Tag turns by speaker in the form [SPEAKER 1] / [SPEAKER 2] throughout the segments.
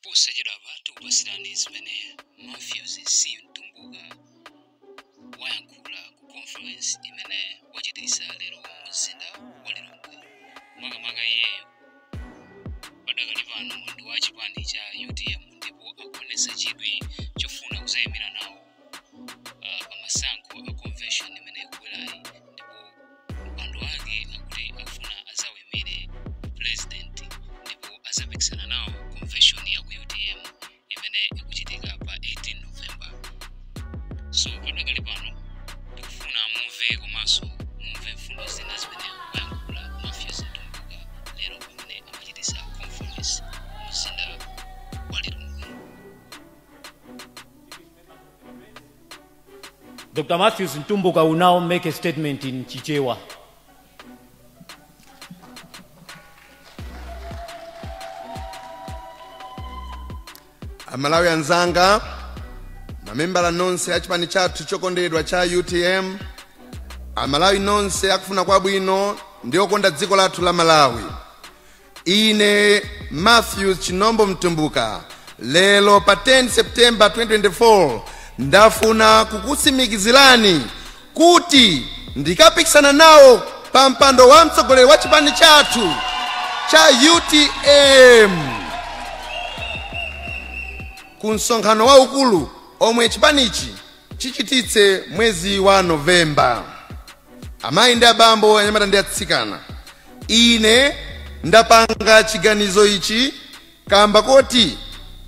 [SPEAKER 1] Posachedwapa tikupasirani zimene Matthews C Mtumbuka wayankhula ku conference imene wachitisa lero mu mzinda wa Lilongwe. Makamaka iyeyo padakali pano ndi wa chipani cha UTM ndipo akuonetsa chidwi chofuna kuzayimira nawo pa masankho a convention imene ikubwerayi, ndipo mpando wake akuti akufuna azawimire president ndipo azapikisana nawo convention ya ku UTM imene ikuchitika pa 18 November. So padakali pano tikufuna mumve komanso mumve mfundo zina zimene wayankhula Matthews Mtumbuka lero pamene amachitisa conference mu mzinda wa Lilongwe.
[SPEAKER 2] Dr. Matthews Mtumbuka will now make a statement in Chichewa.
[SPEAKER 3] Amalawi anzanga, mamembala nonse a chipani chathu chokondedwa cha UTM, Amalawi nonse akufuna kwabwino ndi okonda dziko lathu la Malawi, ine Matthews Chinombo Mtumbuka lero pa 10 September 2024 ndafuna kukutsimikizirani kuti ndikapikisana nawo pa mpando wa mtsogoleri wa chipani chathu cha UTM ku msonkhano waukulu omwe chipanichi chichititse mwezi wa Novemba. Amayi ndi abambo, anyamata ndi atsikana, ine ndapanga chiganizo ichi kamba koti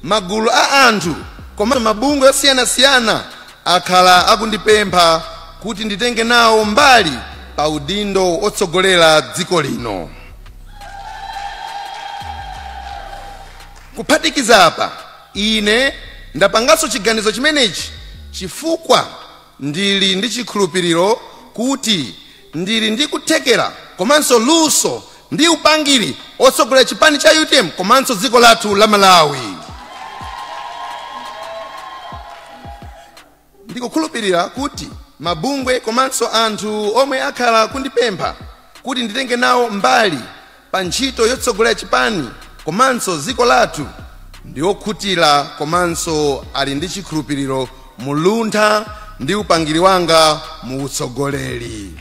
[SPEAKER 3] magulu a anthu komanso mabungwe osiyanasiyana akhala akundipempha kuti nditenge nawo mbali pa udindo otsogolera dziko lino. Kuphatikiza apa, ine ndapanganso chiganizo chimenechi chifukwa ndili ndi chikhulupiriro kuti ndili ndi kuthekera komanso luso ndi upangiri otsogolera chipani cha UTM komanso dziko lathu la Malawi. Ndikukhulupirira kuti mabungwe komanso anthu omwe akhala kundipempha kuti nditenge nawo mbali pa ntchito yotsogolera chipani komanso dziko lathu ndi okhutira komanso ali ndi chikhulupiriro mu luntha ndi upangiri wanga mu utsogoleri.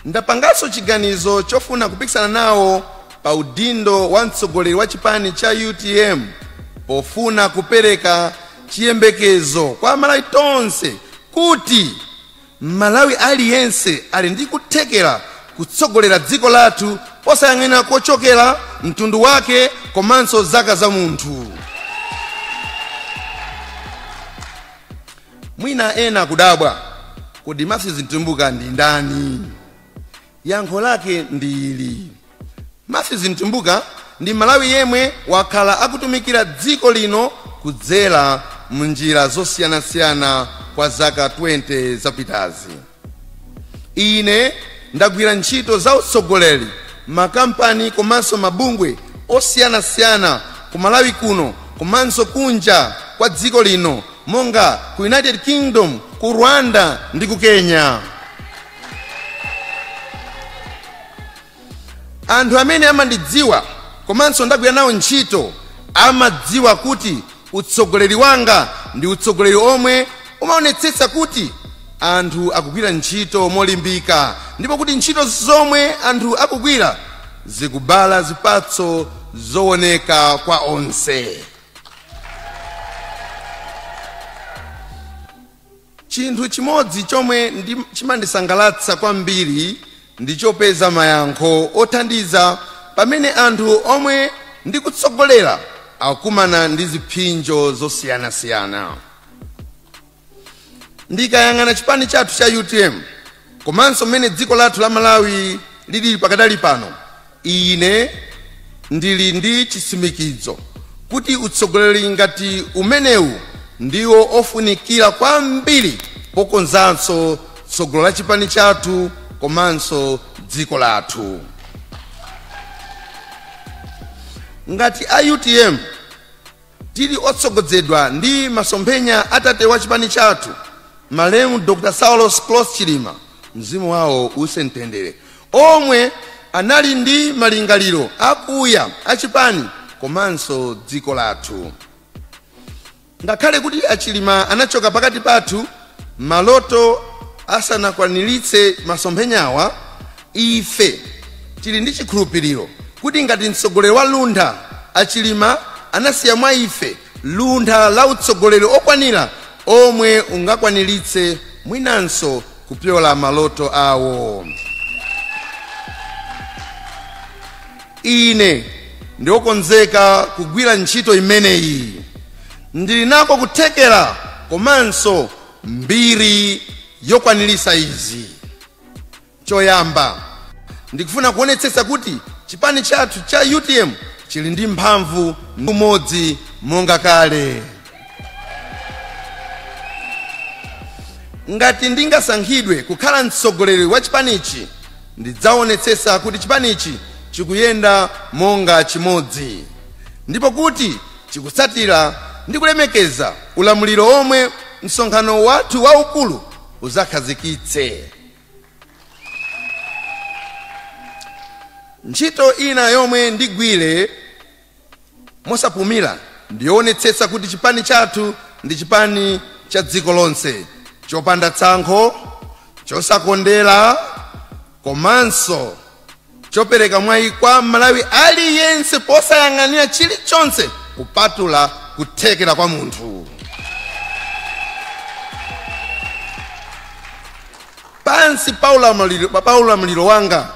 [SPEAKER 3] Ndapanganso chiganizo chofuna kupikisana nawo pa udindo wa mtsogoleri wa chipani cha UTM pofuna kupereka chiyembekezo kwa Malawi tonse kuti Malawi aliyense ali ndi kuthekera kutsogolera dziko lathu posayang'anira kochokera, mtundu wake komanso zaka za munthu. Mwina ena kudabwa kuti Matthews Mtumbuka ndi ndani? Yankho lake ndi ili: Matthews Mtumbuka ndi Malawi yemwe wakhala akutumikira dziko lino kudzera munjira zosiyanasiyana kwa zaka 20 zapitazi. Ine ndagwira ntchito za utsogoleri makampani komanso mabungwe osiyanasiyana ku Malawi kuno komanso kunja kwa dziko lino monga ku United Kingdom, ku Rwanda ndi ku Kenya. Anthu amene amandidziwa komanso ndagwira nawo ntchito amadziwa kuti utsogoleri wanga ndi utsogoleri omwe umaonetsetsa kuti anthu akugwira ntchito molimbika ndipo kuti ntchito zomwe anthu akugwira zikubala zipatso zooneka kwa onse. Chinthu chimodzi chomwe chimandisangalatsa kwambiri ndi chopeza mayankho othandiza pamene anthu omwe ndikutsogolera akukumana ndi ziphinjo zosiyanasiyana. Ndikayang'ana chipani chathu cha UTM komanso mmene dziko lathu la Malawi lili pakadali pano, ine ndili ndi chitsimikizo kuti utsogoleri ngati umenewu ndiwo ofunikira kwambiri pokonzanso tsogolo la chipani chathu komanso dziko lathu. Ngati a UTM tili otsogozedwa ndi masomphenya atate wa chipani chathu malemu Dr. Saulos Klaus Chilima, mzimu wawo uuse mtendere, omwe anali ndi malingaliro akuya achipani komanso dziko lathu. Ngakhale kuti achilima anachoka pakati pathu maloto asanakwaniritse masomphenyawa, ife tili ndi chikhulupiriro kuti ngati mtsogoleri wa luntha achilima anasiya mwa ife luntha la utsogoleri okwanira omwe ungakwaniritse mwinanso kupyola maloto awo. Ine ndiokonzeka kugwira ntchito imeneyi. Ndili nako kuthekera komanso mbiri yokwanirisa izi. Choyamba, ndikufuna kuonetsetsa kuti chipani chathu cha UTM chili ndi mphamvu ndi umodzi monga kale. Ngati ndingasankhidwe kukhala mtsogoleri wa chipanichi, ndidzaonetsetsa kuti chipanichi chikuyenda monga chimodzi ndipo kuti chikutsatira ndi kulemekeza ulamuliro omwe msonkhano wathu waukulu uzakhazikitse. Ntchito ina yomwe ndigwire mosapumira ndionetsetsa kuti chipani chathu ndi chipani cha dziko lonse, chopanda tsankho, chosakondera komanso chopereka mwayi kwa Malawi aliyense posayang'anira chilichonse kupatula kuthekera kwa munthu. Pansi pa ulamuliro wanga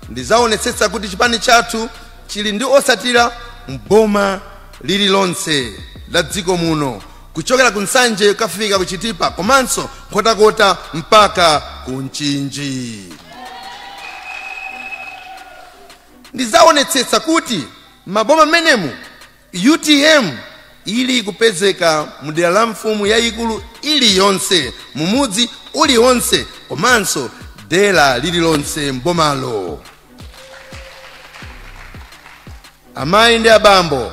[SPEAKER 3] ndizaonetsetsa kuti chipani chathu chili ndi osatira mboma lililonse la dziko muno, kuchokera ku Nsanje kukafika ku Chitipa komanso Nkhotakota mpaka ku Mchinji. Ndizaonetsetsa kuti maboma menemu UTM ili kupezeka mudera la mfumu yayikulu iliyonse, mumudzi uliwonse komanso dera lililonse mbomalo. Amayi ndi abambo,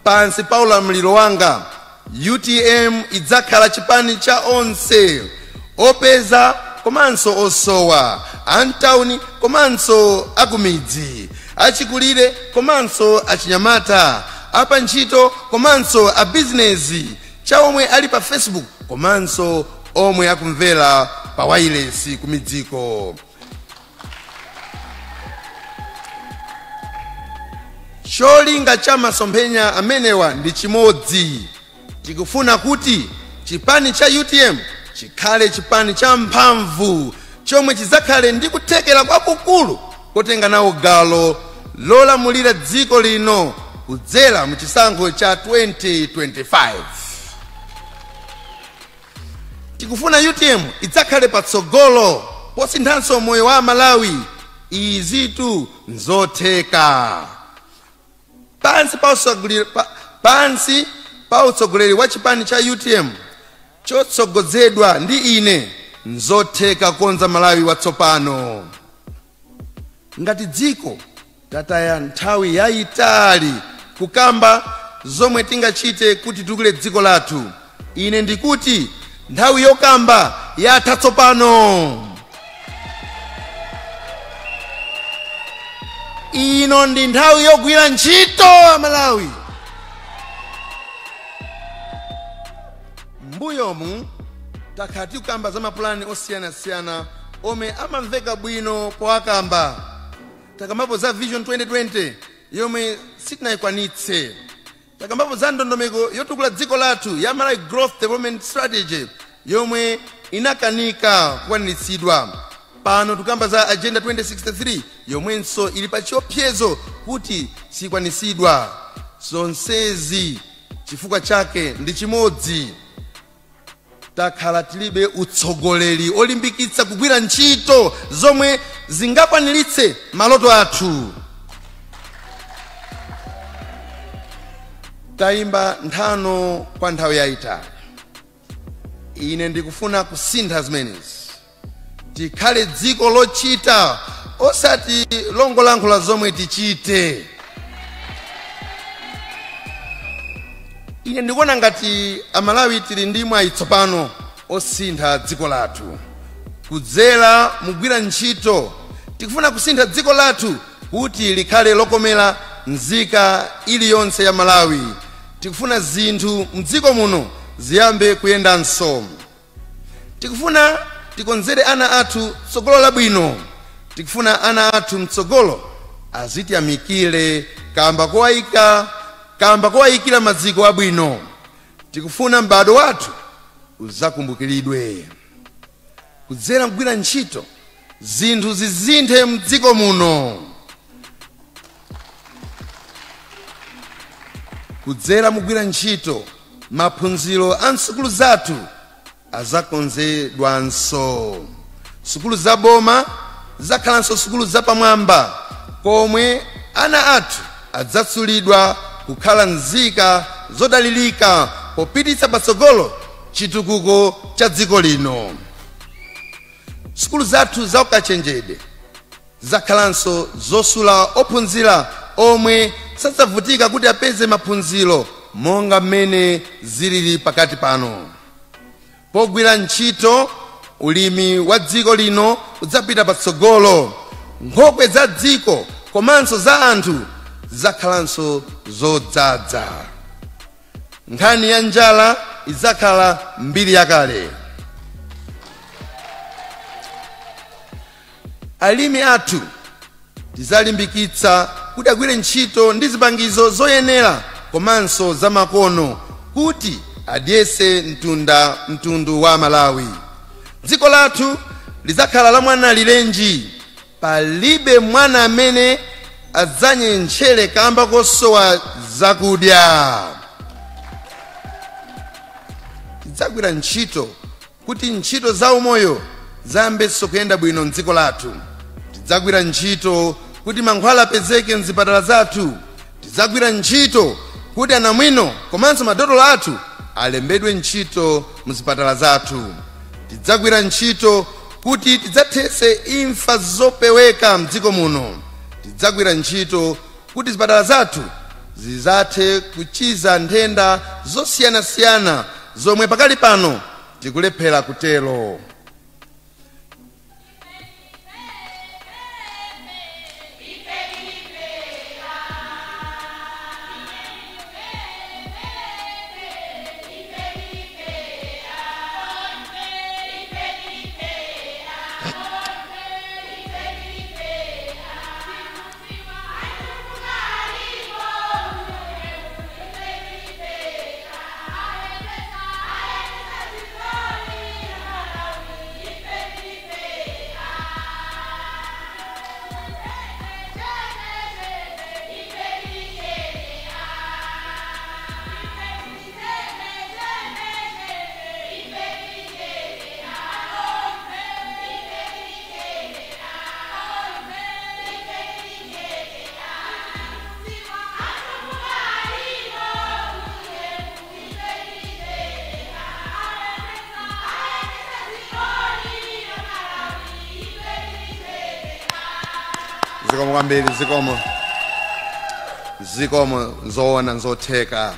[SPEAKER 3] pansi pa ulamuliro wanga UTM idzakhala chipani cha onse, opeza komanso osowa, antawuni komanso akumidzi, achikulire komanso achinyamata, apa ntchito komanso a bizinesi, cha omwe ali pa Facebook komanso omwe akumvera pa wireless kumidziko. Cholinga cha masomphenya amenewa ndi chimodzi. Tikufuna kuti chipani cha UTM chikhale chipani cha mphamvu chomwe chidzakhale ndi kuthekera kwakukulu kotenga nawo galo lolamulira dziko lino kudzera mu chisankho cha 2025. Tikufuna UTM idzakhale patsogolo posinthanso moyo wa Malawi. Izitu nzotheka. Pansi pa utsogoleri wa chipani cha UTM chotsogozedwa ndi ine, nzotheka kukonza Malawi watsopano. Ngati dziko tataya nthawi yayitali kukamba zomwe tingachite kuti titukule dziko lathu, ine ndikuti nthawi yokamba yatha tsopano. Ino ndi nthawi yogwira ntchito Malawi. Mbuyomu takhala tikukamba za mapulani osiyanasiyana omwe amamveka bwino powakamba. Takambapo za Vision 2020 yomwe sitinayikwanitse. Takambapo za ndondomeko yotukula dziko lathu ya Malawi Growth Development Strategy yomwe inakanika kukwaniritsidwa. Pano tukamba za Agenda 2063 yomwenso ili pa chiopsezo kuti sikwanisidwa. Zonsezi chifukwa chake ndi chimodzi: takhala tilibe utsogoleri olimbikitsa kugwira ntchito zomwe zingakwaniritse maloto athu. Tayimba nthano kwa nthawi yayitali. Ine ndikufuna kusintha zimenezi. Tikhale dziko lochita osati longolankhula zomwe tichite. Ine ndikuona ngati Amalawi tili ndi mwayi tsopano osintha dziko lathu kudzera mugwira ntchito. Tikufuna kusintha dziko lathu kuti likhale lokomera nzika iliyonse ya Malawi. Tikufuna zinthu mdziko muno ziyambe kuyendanso. Tikufuna tikonzere ana athu tsogolo labwino. Tikufuna ana athu mtsogolo azitiyamikire kamba kowayikira maziko abwino. Tikufuna m'bado wathu uzakumbukiridwe. Kudzera mgwira ntchito zinthu zizinthe mdziko muno. Kudzera mugwira ntchito maphunziro a nsukulu zathu azakonzedwanso. Sukulu zaboma zakhalanso sukulu zapamwamba komwe ana athu adzatsulidwa kukhala nzika zodalirika popititsa patsogolo chitukuko cha dziko lino. Sukulu zathu za ukachenjede zakhalanso zosula ophunzira omwe sadzavutika kuti apeze maphunziro monga mmene zilili pakati pano. Pogwira ntchito ulimi wa dziko lino udzapita patsogolo. Nkhokwe za dziko komanso za anthu zidzakhalanso zodzaza. Nkhani ya njala idzakhala mbiri yakale. Alimi athu tidzalimbikitsa kuti agwire ntchito ndi zipangizo zoyenera komanso zamakono kuti adyese mtundu wa Malawi. Dziko lathu lidzakhala la mwana lilenji. Palibe mwana amene adzanyentchere kamba kosowa zakudya. Tidzagwira ntchito kuti ntchito za umoyo zayambenso kuyenda bwino mdziko lathu. Tidzagwira ntchito kuti mankhwala apezeke mzipatala zathu. Tidzagwira ntchito kuti anamwino komanso madotolo athu alembedwe ntchito mzipatala zathu. Tidzagwira ntchito kuti tidzathetse imfa zopeweka mdziko muno. Tidzagwira ntchito kuti zipatala zathu zizathe kuchiza nthenda zosiyanasiyana zomwe pakali pano tikulephera kutero. Zikomo kwambiri, zikomo. Zikomo zoona nzotheka.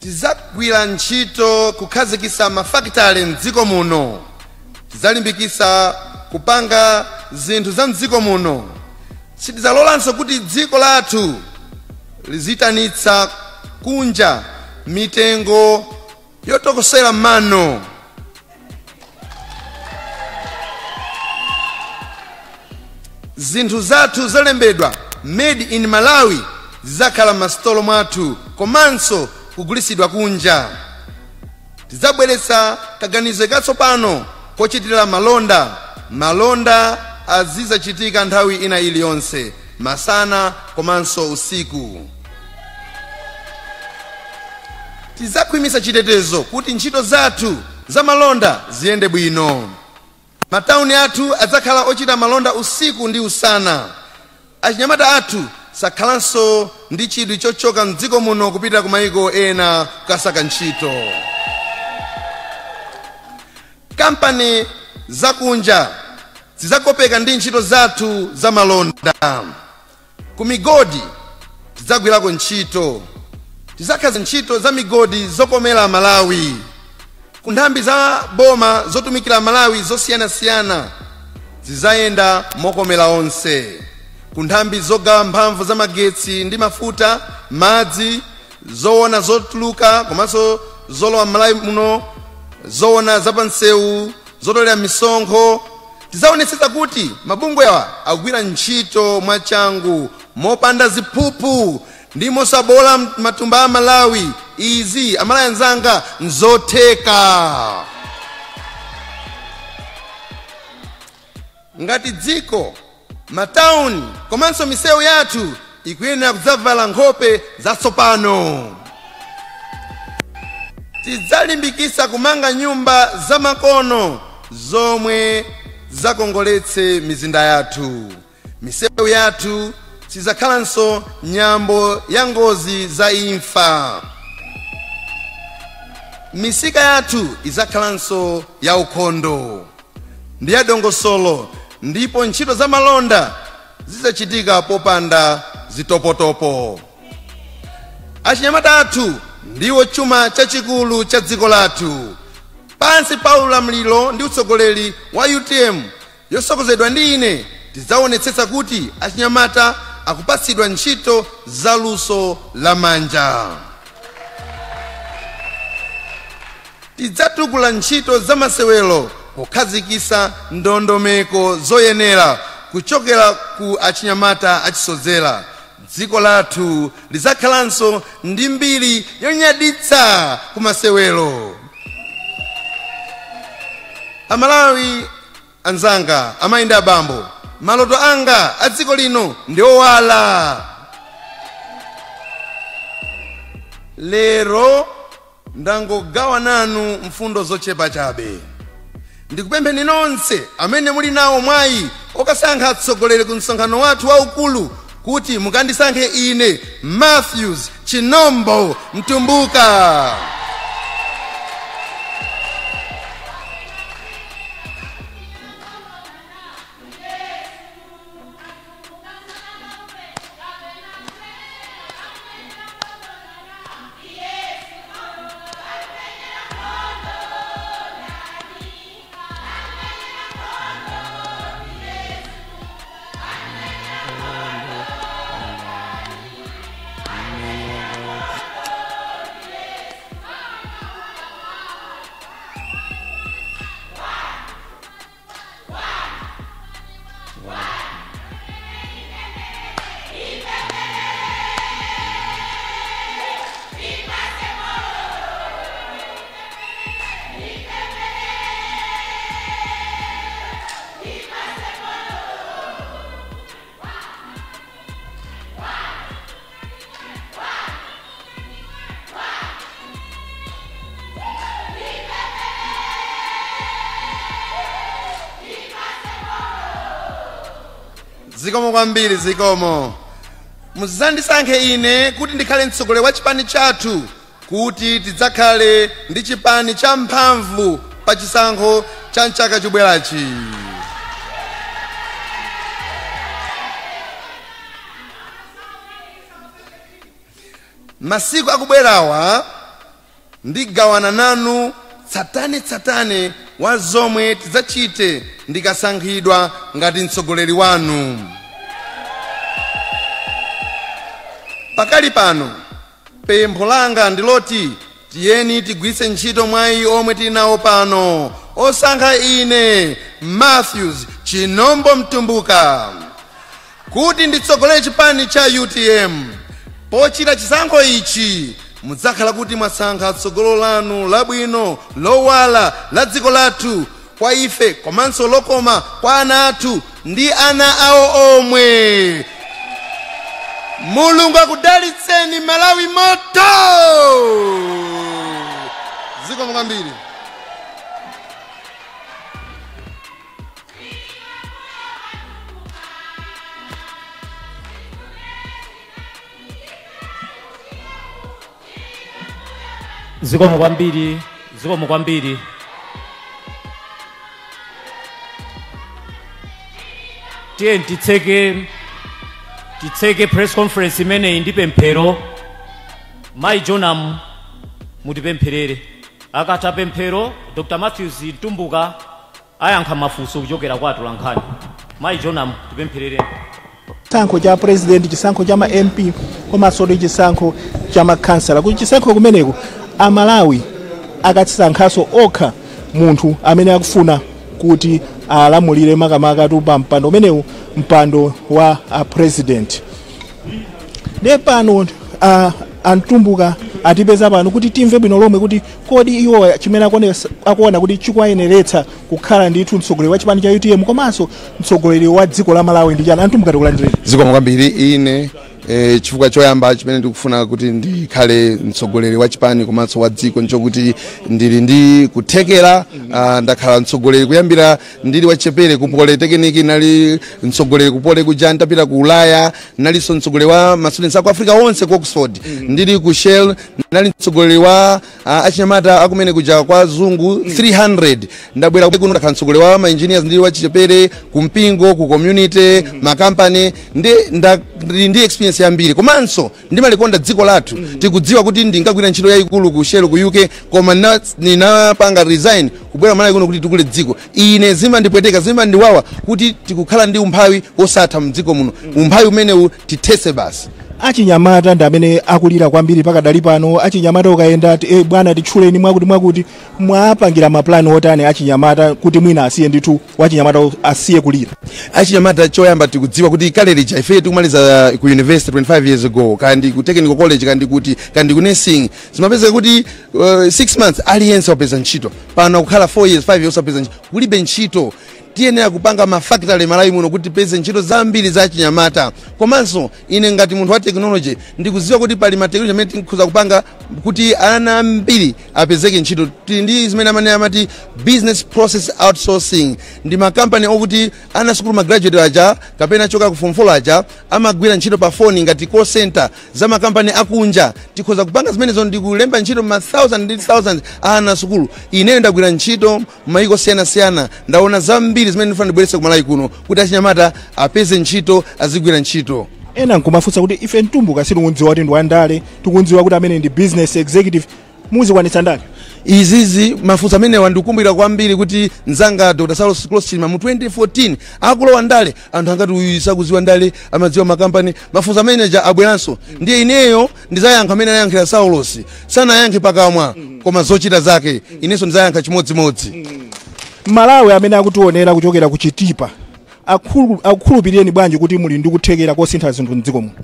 [SPEAKER 3] Tidzagwira ntchito kukhazikitsa mafakitale mdziko muno. Tidzalimbikitsa kupanga zinthu za mdziko muno. Sitidzalolanso kuti dziko lathu lizitanitsa kunja mitengo yotokosera mano. Zinthu zathu zalembedwa made in Malawi zidzakhala m'masitolo mwathu komanso kugulitsidwa kunja. Tidzabweretsa kaganizo katsopano kochitira malonda. Malonda azidzachitika nthawi ina iliyonse, masana komanso usiku. Tidzakhwimitsa chitetezo kuti ntchito zathu za malonda ziyende bwino. Matawuni athu adzakhala ochita malonda usiku ndi usana. Achinyamata athu sakhalanso ndi chidwi chochoka mdziko muno kupita ku mayiko ena kukasaka ntchito. Kampani zakunja zidzakopeka ndi ntchito zathu za malonda. Ku migodi tidzagwirako ntchito. Tidzakhaza ntchito za migodi zokomera Malawi. Ku nthambi za boma zotumikira Malawi zosiyanasiyana zidzayenda mokomera onse. Ku nthambi zogawa mphamvu za magetsi ndi mafuta, madzi, zoona zotuluka komanso zolowa m'Malawi muno, zoona zapansewu, zotolera misonkho, tidzaonetsetsa kuti mabungwe awa akugwira ntchito mwachangu, mopanda ziphuphu ndi mosabola matumba a Malawi. Izi, Amalawi anzanga, nzotheka. Ngati dziko, matawuni komanso misewu yathu ikuyenera kudzavala nkhope zatsopano. Tidzalimbikitsa kumanga nyumba zamakono zomwe zakongoletse mizinda yathu. Misewu yathu sidzakhalanso nyambo ya ngozi za imfa. Misika yathu idzakhalanso ya ukhondo ndi ya dongosolo, ndipo ntchito za malonda zidzachitika popanda zitopotopo. Achinyamata athu ndiwo chuma chachikulu cha dziko lathu. Pansi pa ulamuliro ndi utsogoleri wa UTM yotsogozedwa ndi ine, tidzaonetsetsa kuti achinyamata akupatsidwa ntchito zaluso lamanja. Tidzatukula ntchito zamasewero pokhazikitsa ndondomeko zoyenera kuchokera ku achinyamata achisodzera. Dziko lathu lidzakhalanso ndi mbiri yonyaditsa ku masewero. Amalawi anzanga, amayi ndi abambo, maloto anga a dziko lino ndi owala. Lero ndangogawa nanu mfundo zochepa chabe. Ndikupempheni nonse amene muli nawo mwayi okasankha atsogoleri ku msonkhano wathu waukulu kuti mukandisankhe ine, Matthews Chinombo Mtumbuka. Zikomo kwambiri, zikomo. Mudzandisankhe ine kuti ndikhale mtsogoleri wa chipani chathu, kuti tidzakhale ndi chipani cha mphamvu pa chisankho cha mchaka chobwerachi. Masiku akubwerawa ndigawana nanu tsatanetsatane wa zomwe tidzachite ndikasankhidwa ngati mtsogoleri wanu. Pakali pano pempho langa ndiloti tiyeni tigwiritse ntchito mwayi omwe tili nawo pano osankha ine, Matthews Chinombo Mtumbuka, kuti nditsogolere chipani cha UTM. Pochita chisankho ichi mudzakhala kuti mwasankha tsogolo lanu labwino, lowala la dziko lathu kwa ife, komanso lokoma kwa ana athu ndi ana awo omwe. Mulungu akudalitseni. Malawi moto! Zikomo kwambiri.
[SPEAKER 2] Zikomo kwambiri, zikomo kwambiri. Tiye titseke press conference imeneyi ndi pemphero. Mayi Jonam, mutipempherere. Akatha pemphero, Dr Matthews Mtumbuka ayankha mafunso kuchokera kwa atolankhani. Mayi Jonam, tipempherere.
[SPEAKER 4] Chisankho cha president, chisankho cha ma MP, komanso ndi chisankho cha makhansala. Kuti chisankho kumeneko Amalawi akasankhanso okha munthu amene akufuna kuti alamulire, makamaka pa mpando umenewu, mpando wa president. Ndiye pano Antumbuka atipeza pano kuti timve bwino lomwe kuti kodi iwo chimene akuona kuti chikuwayeneretsa kukhala ndithu mtsogoleri wa chipani cha UTM komanso mtsogoleri wa dziko la Malawi ndi chani. Antumbuka, tikulandireni.
[SPEAKER 3] Zikomo kwambiri. Ine chifukwa choyamba chimene ndikufuna kuti ndikhale mtsogoleri wa chipani komanso wa dziko nchokuti ndili ndi kuthekera. Ndakhala mtsogoleri kuyambira ndili wachepere ku polytechnic, nali mtsogoleri ku poly kuja. Ndapita ku Ulaya, nalinso mtsogoleri wa ma students aku Africa onse ku Oxford. Ndili ku Shell, nali mtsogoleri wa achinyamata akumene kuja kwa zungu 300. Ndabwera kuno, ndakhala mtsogoleri wa ma engineers ndili wachichepere, ku mpingo, ku community, makampani. Ndi ndi experience yambiri, komanso ndimalikonda dziko lathu. Tikudziwa kuti ndingagwira ntchito yayikulu ku Shell ku UK, koma ninapanga resign kubwera Malawi kuno kuti tikule dziko. Ine zimandipweteka, zimandiwawa kuti tikukhala ndi umphawi wosatha mdziko muno. Umphawi umenewu tithese basi.
[SPEAKER 4] Achinyamata ndi amene akulira kwambiri pakadali pano. Achinyamata ukayenda ti, bwana, titchuleni mwakuti mwakuti. Mwapangira maplani otani achinyamata kuti mwina asiye ndithu, wachinyamata asiye kulira?
[SPEAKER 3] Achinyamata, choyamba tikudziwa kuti kale lija ife tikumaliza ku university 25 years ago, kandi ku technical college, kandi kuti kandi ku nursing, zimapezeka kuti 6 months aliyense wapeza ntchito. Pano kukhala 4 years, 5 years wapeza ntchito, kulibe ntchito. Tiyenera kupanga mafactory Malawi muno kuti tipeze ntchito zambiri za chinyamata. Komanso ine ngati munthu wa technology ndikudziwa kuti pali ma technology amene tikhoza kupanga kuti ana ambiri apezeke ntchito. Tili ndi zimene amene amati business process outsourcing, ndi makampani okuti ana sukulu, ma graduate aja kapena choka ku form 4 aja, amagwira ntchito pa foni ngati call center za makampani akunja. Tikhoza kupanga zimenezo ndi kulemba ntchito ma thousand ndi thousands a ana sukulu. Ineyo ndagwira ntchito m'mayiko osiyanasiyana, ndaona zambiri zimene ndifuna ndibweretse ku Malawi kuno kuti achinyamata apeze ntchito, azigwira ntchito.
[SPEAKER 4] Ena nkumafunsa kuti ife Mtumbuka sitikudziwa kuti ndi wandale, tikudziwa kuti amene ndi business executive. Muzikwanitsa ndale?
[SPEAKER 3] Izizi, mafunso amenewa, ndikukumbukira kwambiri kuti mzanga Dr Saulos Klaus Chilima mu 2014 akulowa ndale, anthu angati uyu sakuziwa ndale, amadziwa makampani. Mafunso ameneja abweranso. Ndiye ineyo ndizayankha amene anayankhira Saulos. Sanayankhe pakamwa koma zochita zake. Inenso ndizayankha chimodzimodzi.
[SPEAKER 4] Malawi amene akutionera kuchokera ku Chitipa akukhulupirireni bwanji kuti muli ndi kuthekera kosintha zinthu mdziko muno?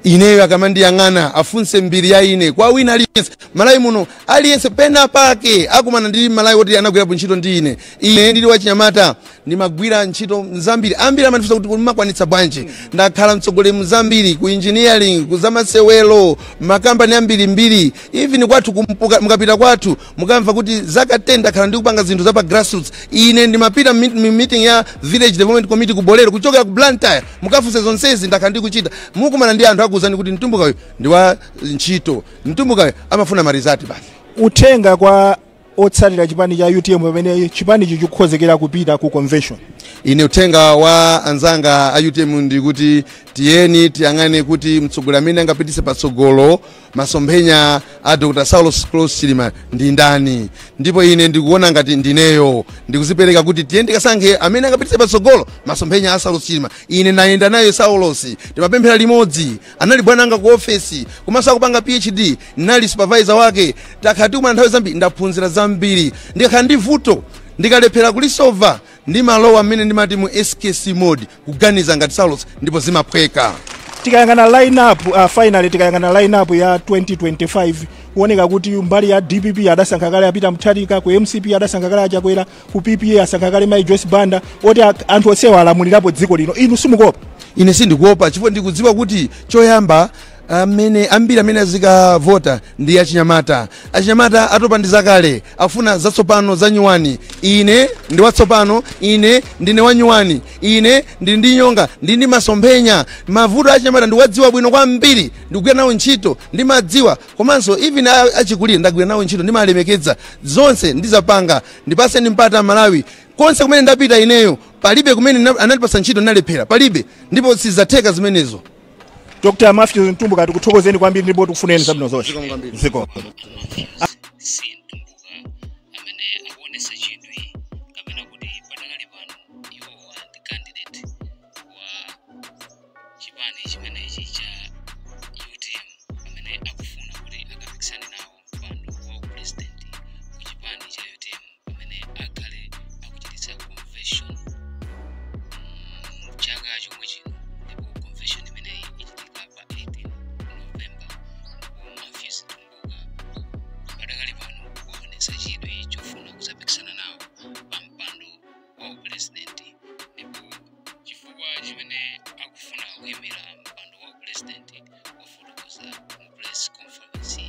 [SPEAKER 3] Ineyo akamandiyang'ana, afunse mbiri ya ine kwa wina aliyense Malawi muno. Aliyense pena pake akumana ndi Malawi woti anagwirapo ntchito ndi ine. Ine ndili wachinyamata ndimagwira ntchito mzambiri. Ambiri amandifunsa kuti mumakwanitsa bwanji. Ndakhala mtsogoleri mzambiri, ku engineering, ku zamasewelo, makampani ambirimbiri. Even kwathu mukapita kwathu mukamva kuti zaka 10 ndakhala ndikupanga zinthu za pa grassroots. Ine ndimapita meeting ya village development committee ku Bolero kuchokera ku Blantyre. Mukafunse zonsezi ndakhala ndikuchita. Mukumana ndi anthu akuwuzani kuti Mtumbukayo ndi wa ntchito, Mtumbukayo amafuna ma result basi.
[SPEAKER 4] Uthenga kwa otsatira chipani cha UTM pamene chipanichi chikukonzekera kupita ku convention?
[SPEAKER 3] Ine uthenga wa anzanga a UTM ndi kuti tiyeni tiyang'ane kuti mtsogoleri amene angapitise patsogolo masomphenya a Dr Saulos Klaus Chilima ndi ndani. Ndipo ine ndikuona ngati ndineyo ndikuzipereka kuti tiyeni tikasankhe amene angapitise patsogolo masomphenya a Saulos Chilima. Ine ndayenda naye Saulos, timapemphera limodzi, anali bwana anga ku ofesi, komanso akupanga PhD nali supervisor wake. Takhala tikumana nthawi zambiri, ndaphunzira zambiri. Ndikakhala ndi vuto, ndikalephera kulisova, ndimalowa mmene ndimati mu SKC mode, kuganiza ngati Saulos, ndipo zimaphweka.
[SPEAKER 4] Tikayang'ana line-up, finally, tikayang'ana line-up ya 2025, kuoneka kuti mbali ya DPP adasankha kale a Peter Mutharika, ku MCP adasankha kale Achakwera, ku PPA asankha kale Mai Joyce Banda, oti anthu onsewa alamulirapo dziko lino. Inu simukuopa?
[SPEAKER 3] Ine sindikuopa chifukwa ndikudziwa kuti choyamba amene ambiri amene azikavota ndi achinyamata. Achinyamata atopa ndi zakale, afuna zatsopano, zanyuwani. Ine ndi watsopano, ine ndine wanyuwani, ine ndili ndi nyonga, ndili ndi masomphenya. Mavuto achinyamata ndikuwadziwa bwino kwambiri, ndikugwira nawo ntchito, ndimadziwa. Komanso even achikulire ndagwira nawo ntchito, ndimalemekeza. Zonse ndizapanga, ndipaseni mpata Malawi. Konse kumene ndapita ineyo, palibe kumene anandipasa ntchito ndinalephera, palibe, ndipo sizatheka zimenezo.
[SPEAKER 4] Dr Matthews Mtumbuka, tikuthokozeni kwambiri ndipo tikufuneni zabwino zonse. Zikomo.
[SPEAKER 1] C Mtumbuka amene akuonesa chidwi kapena kuti padakali pano iwowa ndi candidate wa chipani. Convention chaka chomwe chino, ndipo convention imeneyi ichitika pa 18 November. Ndipo Matthews Mtumbuka padakali pano waonetsa chidwi chofuna kudzapikisana nawo pa mpando wa upresident, ndipo chifukwa chimene akufuna kuyimira mpando wa upresident wafotokoza mu press conference.